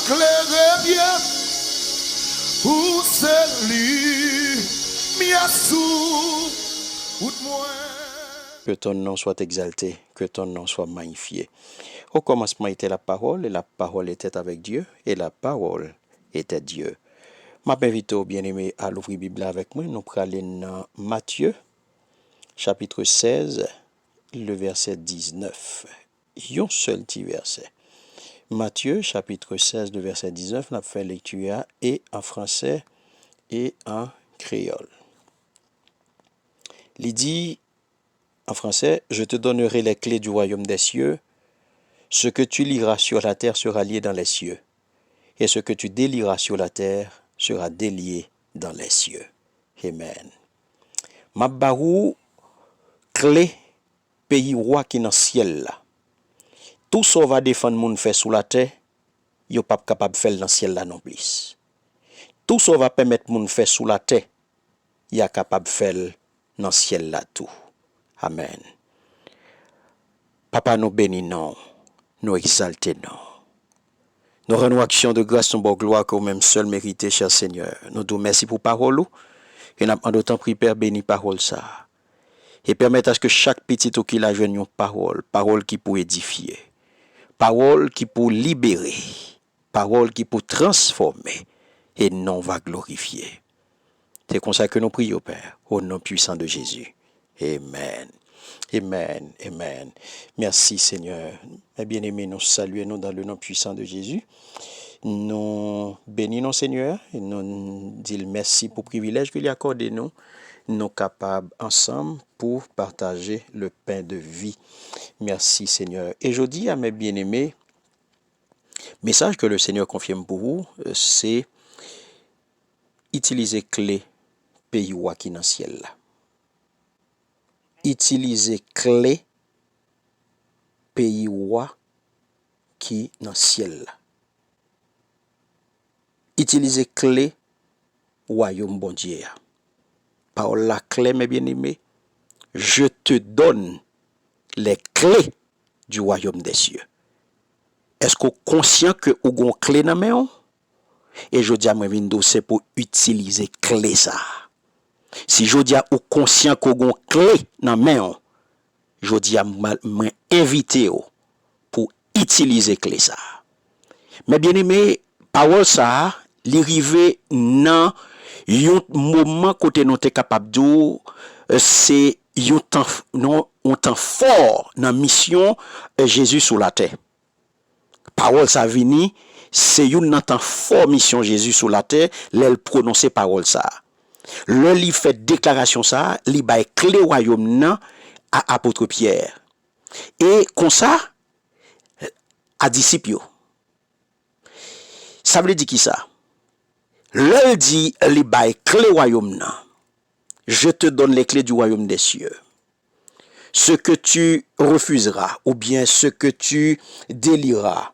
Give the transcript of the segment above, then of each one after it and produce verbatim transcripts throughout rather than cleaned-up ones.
Klere byen, ou se limyè sou wout mwen. Que ton nom soit exalté, que ton nom soit magnifié. Au commencement était la parole, et la parole était avec Dieu, et la parole était Dieu. M ap envite w, byeneme, al ouvri Bib la avèk mwen. Nou prale nan Matye, chapitre seize, le verset dix-neuf. Yon sèl ti vèsè. Matye, chapitre seize, le verset dix-neuf, n ap fè lekti a e an fransè e an kreyòl. Li di, en français, Je te donnerai les clés du royaume des cieux. Ce que tu lieras sur la terre sera lié dans les cieux, et ce que tu délieras sur la terre sera délié dans les cieux. Amen. M ap ba ou kle peyi wa ki nan syèl la. Tou sa w va defann moun fè sou latè, yo p ap kapab fè l nan syèl la nonplis. Tou sa w va pèmèt moun fè sou latè, y a kapab fè l nan syèl la tou. Amèn. Papa, nou beni non w, nou egzalte non w. Nou rann ou aksyon de gras, nou ba w glwa ke ou menm sèl merite, chè Senyè. Nou di w mèsi pou pawòl ou, e n ap mande w, tanpri, Pè, beni pawòl sa a. E pèmèt aske chak pitit ou ki la jwenn yon pawòl, pawòl ki pou edifye, pawòl ki pou libere, pawòl ki pou transfòme, e non w va glorifye. Se konsa ke nou priye w, Pè, au nom puissant de Jésus. Amen. Amen. Amen. Mèsi, Senyè. Mes bien-aimés, nou salye nou dans le nom puissant de Jésus. Nou beni non Senyè, e nou di l mèsi pou privilèj ke li akòde nou. Nou kapab ansanm pou pataje le pain de vie. Mèsi, Senyè. E jodi a, mes bien-aimés, mesaj ke le Senyè konfye m pou ou, euh, se itilize kle peyi wa ki nan syèl la. Itilize kle peyi wa ki nan syèl la. Itilize kle wayòm Bondye a. Pawòl la klè, mes bien-aimés. Je te donne les clés du royaume des cieux. Èske w konsyan ke ou gon kle nan men w? E jodi a, mwen vin di w, se pou w itilize kle sa a. Si jodi a ou konsyan ke w gon kle nan men w, jodi a, mwen, mwen envite w pou w itilize kle sa a. Mes bien-aimés, pawòl sa a, li rive nan yon moman kote nou te kapab di w, euh, se yon tan, non, yon tan fò nan misyon, euh, Jezi sou latè. Pawòl sa vini, se youn nan tan fò misyon Jezi sou latè, lè l pwononse pawòl sa. Lè li fè deklarasyon sa, li bay kle wayòm nan a apot Pyè. E konsa, a disip yo. Sa vle di kisa? Lè l di li bay kle wayòm nan, Je te donne les clés du royaume des cieux. Ce que tu refuseras, ou bien ce que tu délieras,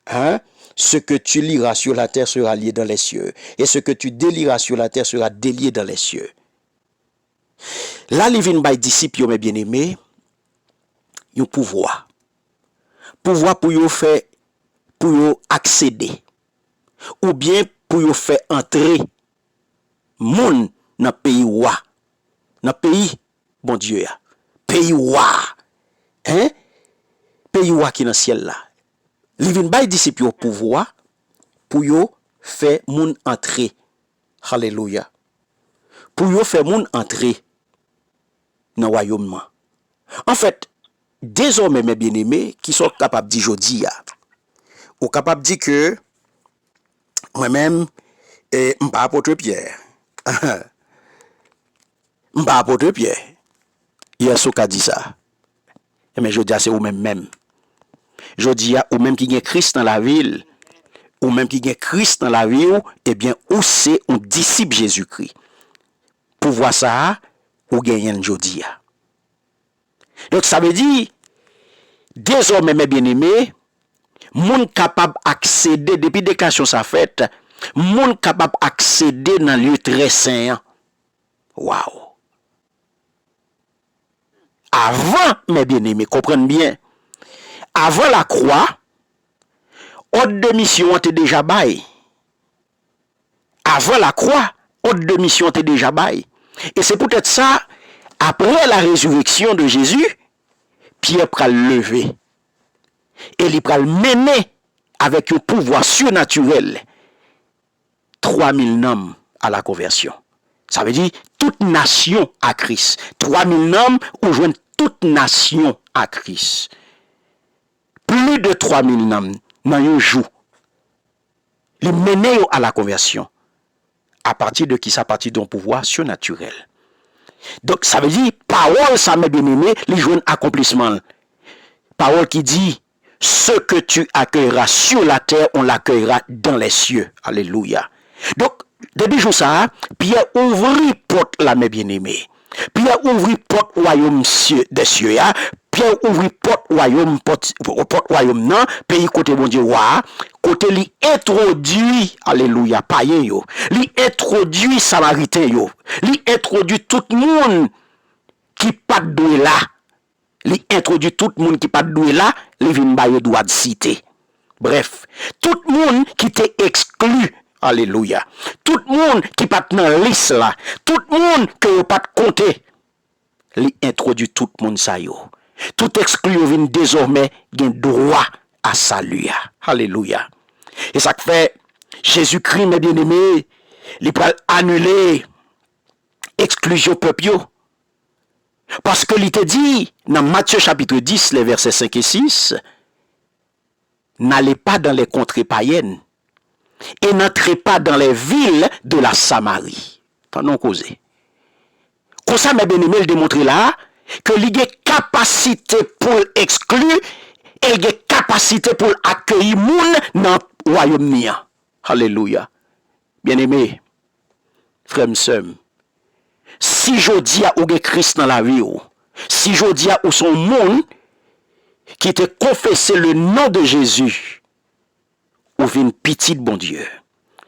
hein? Ce que tu lieras sur la terre sera lié dans les cieux, et ce que tu délieras sur la terre sera délié dans les cieux. La, li vin bay disip yo, mes bien-aimés, yon pouvwa. Pouvwa pou yo fè, pou yo aksede, oubyen pou yo fè antre moun nan peyi wa, nan peyi Bondye a, peyi wa, en, peyi wa ki nan syèl la. Li vin bay disip yo pouvwa pou yo fè moun antre. Alelouya. Pou yo fè moun antre nan wayòm nan. Anfèt, dezòmè, mes bien-aimés, kisa w kapab di jodi a? Ou kapab di ke mwen menm, e, m pa apot Pyè. M pa apot Pyè. Yès, ou ka di sa. Enben, jodi a, se ou menm menm. Jodi a, ou menm ki gen Kris nan lavi l, ou menm ki gen Kris nan lavi w, ebyen, ou se yon disip Jezikri. Pouvwa sa a, ou genyen l jodi a. Donk, sa vle di, dezòmè, mes bien-aimés, moun kapab aksede, depi deklarasyon sa fèt, moun kapab aksede nan lye trè sen an. Waw! Avan, mes bien-aimés, konprann byen, avan lakwa, Òd de misyon an te deja bay. Avan lakwa, òd de misyon an te deja bay. E se poutèt sa, apre la résurrection de Jésus, Pyè pral leve. E li pral mennen avèk yon pouvwa sinatirèl twa mil nanm a la konvèsyon. Sa vle di tout nasyon a Kris. Twa mil nanm, ou jwenn tout nasyon a Kris. Plis de twa mil nanm nan yon jou. Li mennen yo a la konvèsyon. Apati de kisa? Apati de yon pouvwa sinatirèl. Donk, sa vle di, pawòl sa, mes bien-aimés, li jwenn akonplisman l. Pawòl ki di, ce que tu accueilleras sur la terre, on l'accueillera dans les cieux. Alelouya. Donk, depi jou sa a, Pyè ouvri pòt la, mes bien-aimés. Pyè ouvri pòt wayòm sye, dè sye a. Pyè ouvri pòt wayòm, pòt, pòt wayòm nan, peyi kote Bondye wa a, kote li entwodui, alelouya, payen yo. Li entwodui Samariten yo. Li entwodui tout moun ki pa t dwe la. Li entwodui tout moun ki pa t dwe la, li vin ba yo dwa d site. Brèf, tout moun ki te ekskli, alelouya. Tout moun ki pa t nan lis la, tout moun ke yo pa t konte, li entwodui tout moun sa yo. Tout ekskli yo vin dezòmè gen dwa a sali a. Alelouya. E sa k fè Jezikri, mes bien-aimés, li pral anile eksklizyon pèp yo. Paske li te di nan Matye chapit dis, lè vèsè senk e sis, n'allez pas dans les contrées païennes, et n'entrez pas dans les villes de la Samarie. Tande yon koze. Konsa, mes bien-aimés, l demontre la a ke li gen kapasite pou l ekskli e l gen kapasite pou l akeyi moun nan wayòm ni an. Alelouya. Bien-aimés, frè m, sè m, si jodi a ou gen Kris nan lavi w, si jodi a ou se yon moun ki te konfese le non de Jezi, ou vin pitit Bondye.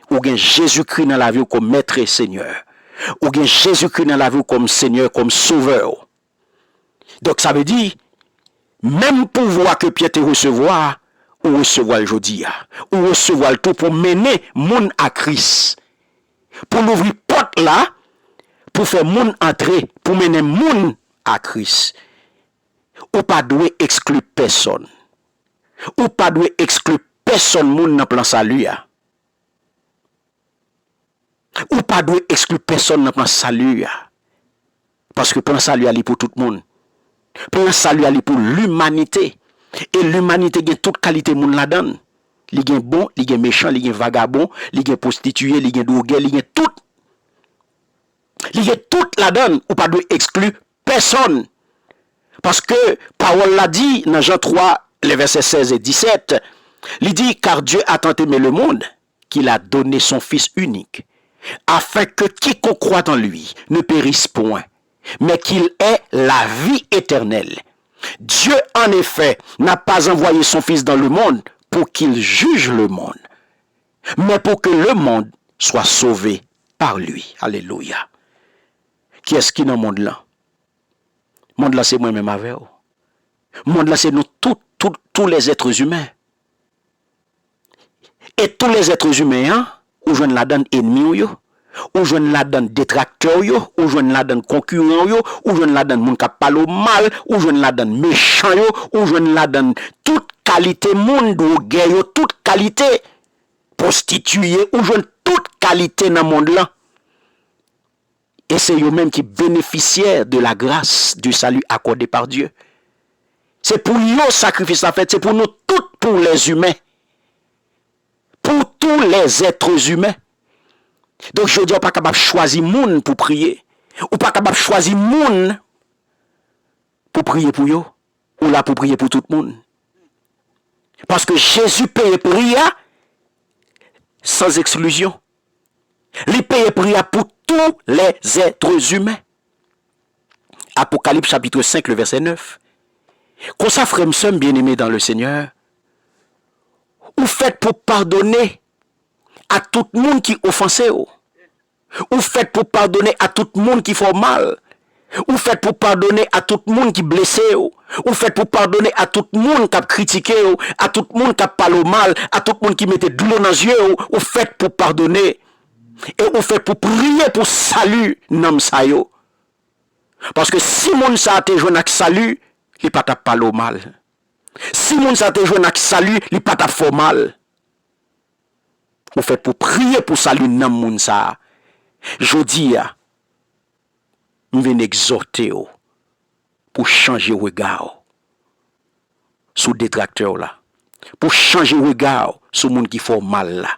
Ou gen Jezikri nan lavi w kòm Mèt e Senyè. Ou gen Jezikri nan lavi w kòm Senyè, kòm Sovè w. Donk, sa vle di, menm pouvwa ke Pyè te resevwa a, ou resevwa l jodi a. Ou resevwa l tou pou mennen moun a Kris. Pou louvri pòt la, pou fè moun antre, pou mennen moun a Kris. Ou pa dwe ekskli pèsonn. Ou pa dwe ekskli pèsonn moun nan plan sali a. Ou pa dwe ekskli pèsonn nan plan sali a. Paske plan sali a li pou tout moun. Plan sali a li pou limanite. E limanite gen tout kalite moun ladan l. Li gen bon, li gen mechan, li gen vagabon, li gen pwostitiye, li gen dwogè, li gen tout. Li gen tout ladan l. Ou pa dwe ekskli pèsonn. Paske pawòl la di nan Jan twa, lè vèsè sèz e disèt, li di, car Dieu a tant aimé le monde qu'il a donné son Fils unique, afin que quiconque croit en lui ne périsse point, mais qu'il ait la vie éternelle. Dieu, en effet, n'a pas envoyé son Fils dans le monde pour qu'il juge le monde, mais pour que le monde soit sauvé par lui. Alelouya. Kiyès ki nan mond lan? Mond lan se mwen menm avè w. Mond lan se nou tout, tout, tous les êtres humains. E tous les êtres humains an, ou jwenn ladan l ènmi w yo, ou jwenn ladan l detraktè w yo, ou jwenn ladan l konkiran w yo, ou jwenn ladan l moun k ap pale w mal, ou jwenn ladan l mechan yo, ou jwenn ladan l tout kalite moun, dwogè yo, tout kalite pwostitiye, ou jwenn tout kalite nan mond lan. E se yo menm ki benefisyè de la grâce du salut accordé par Dieu. Se pou yo sakrifis la fèt, se pou nou tout, pour les humains. Pour tous les êtres humains. Donk, jodi a, ou pa kapab chwazi moun pou priye. Ou pa kapab chwazi moun pou priye pou yo. Ou la pou priye pou tout moun. Paske Jezi peye pri a sans exclusion. Li peye pri a pour tous les êtres humains. Apocalypse chapitre cinq, le verset neuf. Konsa, frè m, sè m, bien-aimé dans le Seigneur, ou fèt pou padone a tout moun ki ofanse w. Ou fèt pou padone a tout moun ki fè w mal. Ou fèt pou padone a tout moun ki blese w. Ou fèt pou padone a tout moun k ap kritike w, a tout moun k ap pale w mal, a tout moun ki mete dlo nan zye w. Ou fèt pou padone. E ou fèt pou priye pou sali nanm sa yo. Paske si moun sa a te jwenn ak sali, li pa t ap pale w mal. Si moun sa a te jwenn ak sali, li pa t ap fè w mal. Ou fèt pou priye pou sali nanm moun sa a. Jodi a, m vin egzòte w pou chanje rega w sou detraktè w la, pou chanje rega w sou moun ki fè w mal la,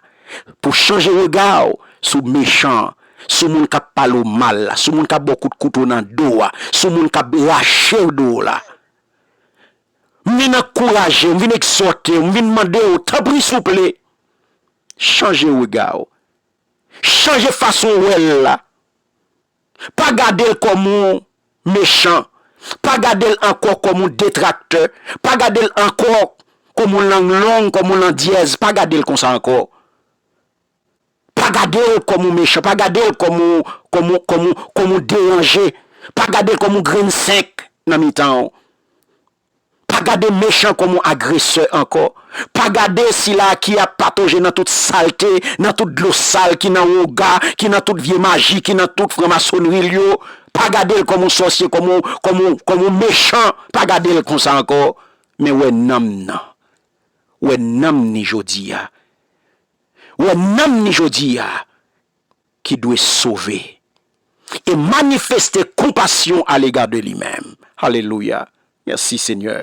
pou chanje rega w sou mechan an, sou moun k ap pale w mal la, sou moun k ap ba w kout kouto nan do a, sou moun k ap rache w do w la. M vin ankouraje w, m vin egzòte w, m vin mande w, tanpri souple, chanje rega w. Chanje fason w wè l la. Pa gade l kòm yon mechan. Pa gade l ankò kòm yon detraktè. Pa gade l ankò kòm yon lang long, kòm yon landyèz. Pa gade l konsa ankò. Pa gade l kòm yon mechan. Pa gade l kòm yon, kòm yon, kòm yon, kòm yon deranje. Pa gade l kòm yon grenn senk nan mitan w. Pa gade mechan kòm yon agresè ankò. Pa gade sila ki ap patoje nan tout salte, nan tout dlo sal ki nan woga, ki nan tout vye maji, ki nan tout franmasonri l yo. Pa gade l kòm yon sòsye, kòm yon, kòm yon, kòm yon mechan. Pa gade l konsa ankò. Men wè nanm nan. Wè nanm ni jodi a. Wè nanm ni jodi a ki dwe sove e manifeste konpasyon alega de li menm. Alelouya. Mèsi, Senyè.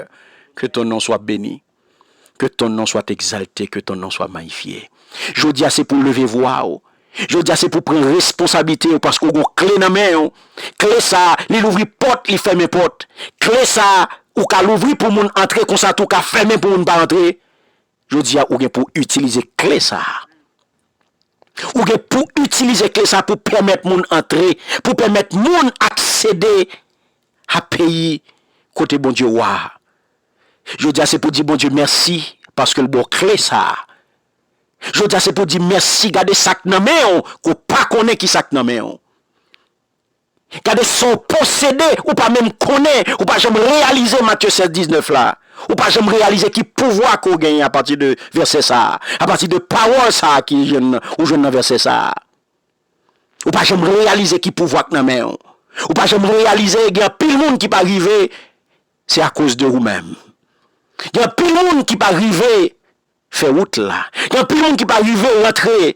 Que ton nom soit béni. Que ton nom soit exalté. Que ton nom soit magnifié. Jodi a, se pou leve vwa w. Jodi a, se pou pran responsablite w, paske w gon kle nan men w. Kle sa a, li louvri pòt, li fèmen pòt. Kle sa a, ou ka louvri pou moun antre, konsa tou w ka fèmen pou moun pa antre. Jodi a, ou gen pou itilize kle sa a. Ou gen pou itilize kle sa a pou pèmèt moun antre, pou pèmèt moun aksede a peyi kote Bondye wa a. Jodi a, se pou di Bondye mèsi paske l ba w kle sa a. Jodi a, se pou di mèsi, gade sa k nan men w, ke w pa konnen ki sa k nan men w. Gade sa w posede, ou pa menm konnen, ou pa janm reyalize Matye sèz diznèf la. Ou pa janm reyalize ki pouvwa ke w genyen apati de vèsè sa a, apati de pawòl sa a ki jwenn, ou jwenn nan vèsè sa a. Ou pa janm reyalize ki pouvwa k nan men w. Ou pa janm reyalize gen anpil moun ki pa rive, se akoz de ou menm. Gen anpil moun ki pa rive fè wout la. Gen anpil moun ki pa rive rantre,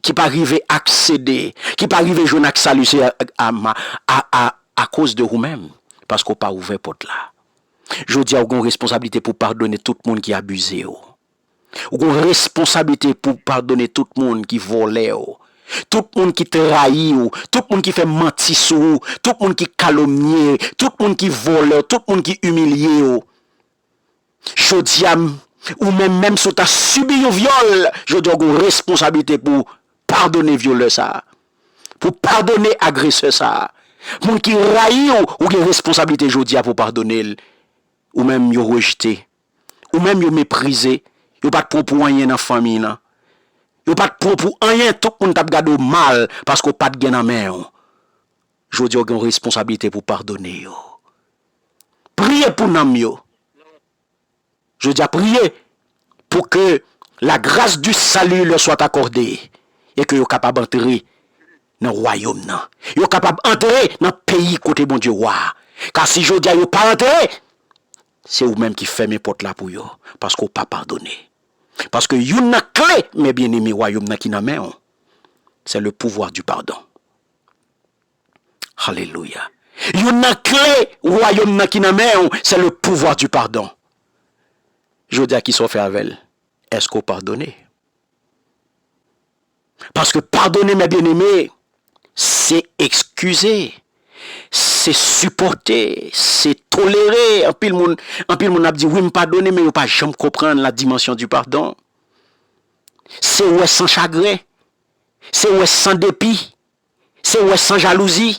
ki pa rive aksede, ki pa rive jwenn ak sali se a, a, a, a, akoz de ou menm, paske w pa ouvè pòt la. Jodi a, ou gen yon responsablite pou padone tout moun ki abize w. Ou gen yon responsablite pou padone tout moun ki vòlè w, tout moun ki trayi w, tout moun ki fè manti sou ou, tout moun ki kalomnye, tout moun ki vòlè w, tout moun ki imilye w. Jodi a, m, ou menm, menm si w ta sibi yon vyòl, jodi a, w gen yon responsablite pou padone vyolè sa a, pou padone agresè sa a. Moun ki rayi w, ou gen responsablite jodi a pou padone l. Ou menm, yo rejte. Ou menm, yo meprize. Yo pa t pran w pou anyen nan fanmi nan. Yo pa t pran w pou anyen, tout moun t ap gade w mal paske w pa t gen nan men w. Jodi a, w gen yon responsablite pou padone yo. Priye pou nanm yo. Jodi a, priye pou ke la grâce du salut leur soit accordée e ke yo kapab antre nan wayòm nan. Yo kapab antre nan peyi kote Bondye wa a. Ka si jodi a yo pa antre, se ou menm ki fèmen pòt la pou yo, paske w pa padone. Paske youn nan kle, men byeneme, wayòm nan ki nan men w, c'est le pouvoir du pardon. Alelouya. Youn nan kle wayòm nan ki nan men w, c'est le pouvoir du pardon. Jodi a, kisa w fè avè l? Èske w padone? Paske padone, mes bien-aimés, se eskize, se sipòte, se tolere. Anpil moun, anpil moun ap di, "Wi, m padone," men yo pa janm konprann la dimension du pardon. Se wè san chagren, se wè san depi, se wè san jalouzi.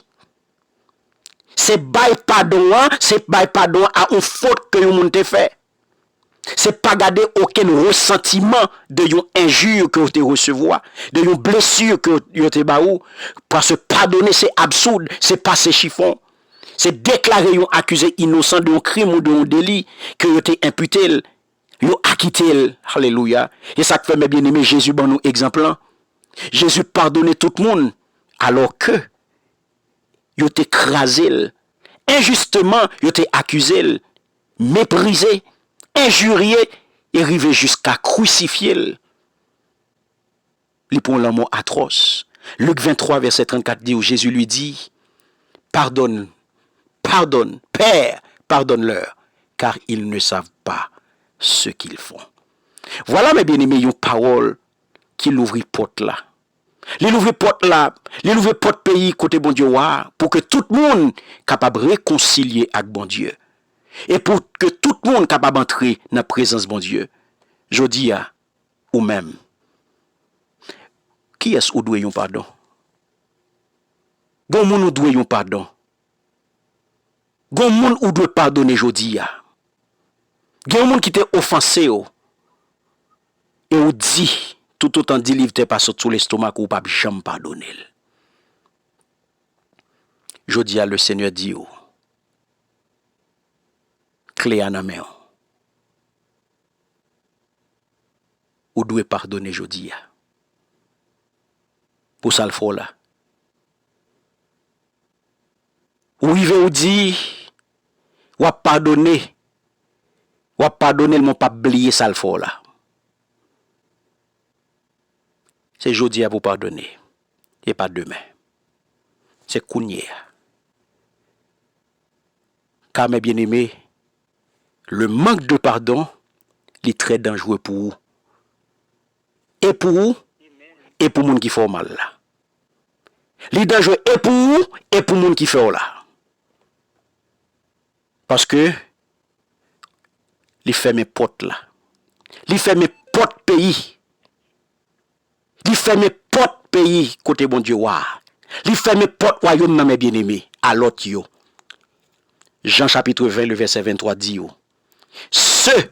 Se bay padon an, se bay padon an a yon fot ke yon moun te fè. Se pa gade okenn resantiman de yon enjir ke w te resevwa, de yon blesi ke yo te ba ou. Paske padone se absoud, se pase chifon. Se deklare yon akize inosan de yon krim ou de yon deli ke yo te enpite l, yo akite l. Alelouya. E sa k fè, men byeneme, Jezi ban nou egzanp lan. Jezi padone tout moun, alò ke yo te kraze l. Enjisteman, yo te akize l, meprize, enjirye, e rive jiska krisifye l. Li pran lanmò atwòs. Lik venntwa, vèsè trannkat di w, Jésus lui dit, pardonne, pardonne, Père, pardonne-leur, car ils ne savent pas ce qu'ils font. Vwala, men byeneme, yon pawòl ki louvri pòt la. Li louvri pòt la, li louvri pòt peyi kote Bondye wa a, pou ke tout moun kapab rekonsilye ak Bondye. E pou ke tout moun kapab antre nan prezans Bondye. Jodi a, ou menm, kiyès ou dwe yon padon? Gon moun ou dwe yon padon. Gon moun ou dwe padone jodi a. Gen yon moun ki te ofanse w, e ou di, toutotan deliv tè pa sot sou lestomak ou, ou p ap janm padone l. Jodi a, le Senyè di w, kle a nan men w. Ou dwe padone jodi a. Pou sa l fè w la. Ou rive ou di, w ap padone. W ap padone l, men w p ap bliye sa l fè w la. Se jodi a pou w padone. E pa demen. Se kounye a. Car, mes bien-aimés, le manque de pardon, li trè danjere pou ou. E pou ou, e pou moun ki fè w mal la. Li danjere e pou ou, e pou moun ki fè w la. Paske li fèmen pòt la. Li fèmen pòt peyi. Li fèmen pòt peyi kote Bondye wa a. Li fèmen pòt wayòm nan, men byeneme, a lòt yo. Jan chapit ven, le vèsè venntwa di w, ceux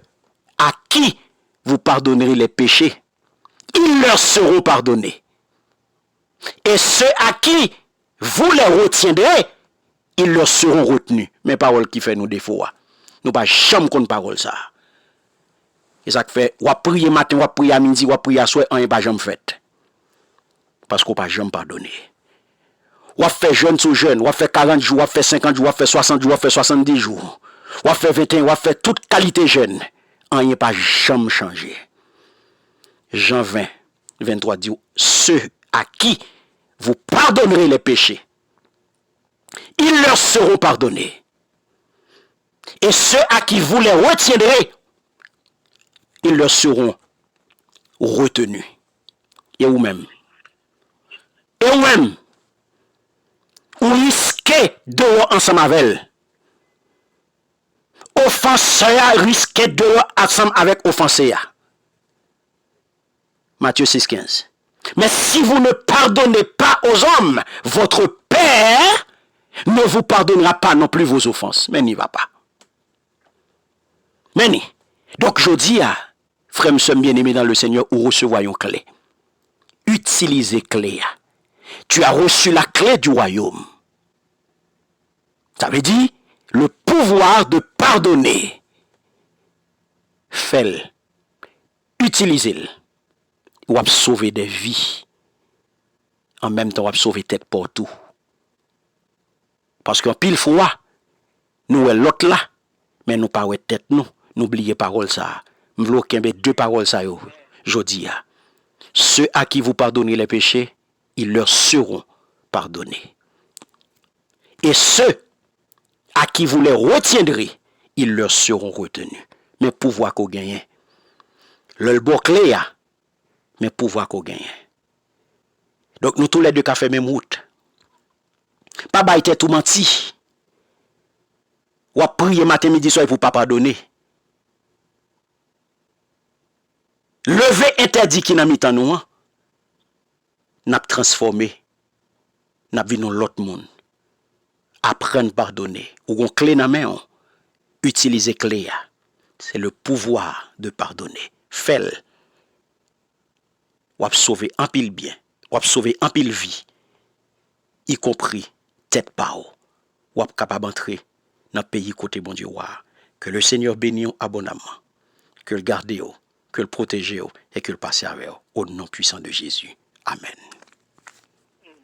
à qui vous pardonnerez les péchés, ils leur seront pardonnés. Et ceux à qui vous les retiendrez, ils leur seront retenus. Men pawòl ki fè nou defo a. Nou pa janm konn pawòl sa a. E sa k fè, w ap priye maten, w ap priye a midi, w ap priye aswè, anyen pa janm fèt. Paske w pa janm padone. W ap fè jèn sou jèn, w ap fè karant jou, w ap fè senkant jou, w ap fè swasant jou, w ap fè swasanndis jou. W ap fè venteyen, w ap fè tout kalite jèn. Anyen pa janm chanje. Jan ven, venntwa di w, ceux à qui vous pardonnerez les péchés, ils leur seront pardonnés. Et ceux à qui vous les retiendrez, ils leur seront retenus. E ou menm? E ou menm? Ou riske deyò ansanm avè l. Ofansè a riske deyò ansanm avèk ofanse a. Matthieu six quinze. Mais si vous ne pardonnez pas aux hommes, votre Père ne vous pardonnera pas non plus vos offenses. Men ni papa. Men ni. Donk, jodi a, frè m, sè m byeneme dans le Seigneur, ou resevwa yon kle. Itilize kle a. Tu as reçu la clé du royaume. Sa vle di, le pouvoir de pardonner. Fè l. Itilize l. W ap sove de vi. An menm tan, w ap sove tèt pa w tou. Paske anpil fwa, nou wè lòt la, men nou pa wè tèt nou. Nou bliye pawòl sa a. M vle w kenbe de pawòl sa yo jodi a. Ceux à qui vous pardonnez les péchés, ils leur seront pardonnés. Et ceux à qui vous les retiendrez, ils leur seront retenus. Men pouvwa ke w genyen. Lè l ba w kle a, men pouvwa ke w genyen. Donk, nou toulède ka fè menm wout. Pa bay tèt ou manti. W ap priye maten, midi, swa epi w pa padone. Leve entèdi ki nan mitan nou an, n ap transfòme, n ap vin yon lòt moun. Aprann padone. Ou gon kle nan men w, itilize kle a. C'est le pouvoir de pardonner. Fè l. W ap sove anpil byen. W ap sove anpil vi. Ikonpri tèt pa w. w ap kapab antre nan peyi kote Bondye w a. Ke le Senyè beni w abondamman. Ke l gade w, ke l pwoteje w e ke l pase avè w. O non pwisan de Jezi. Amèn.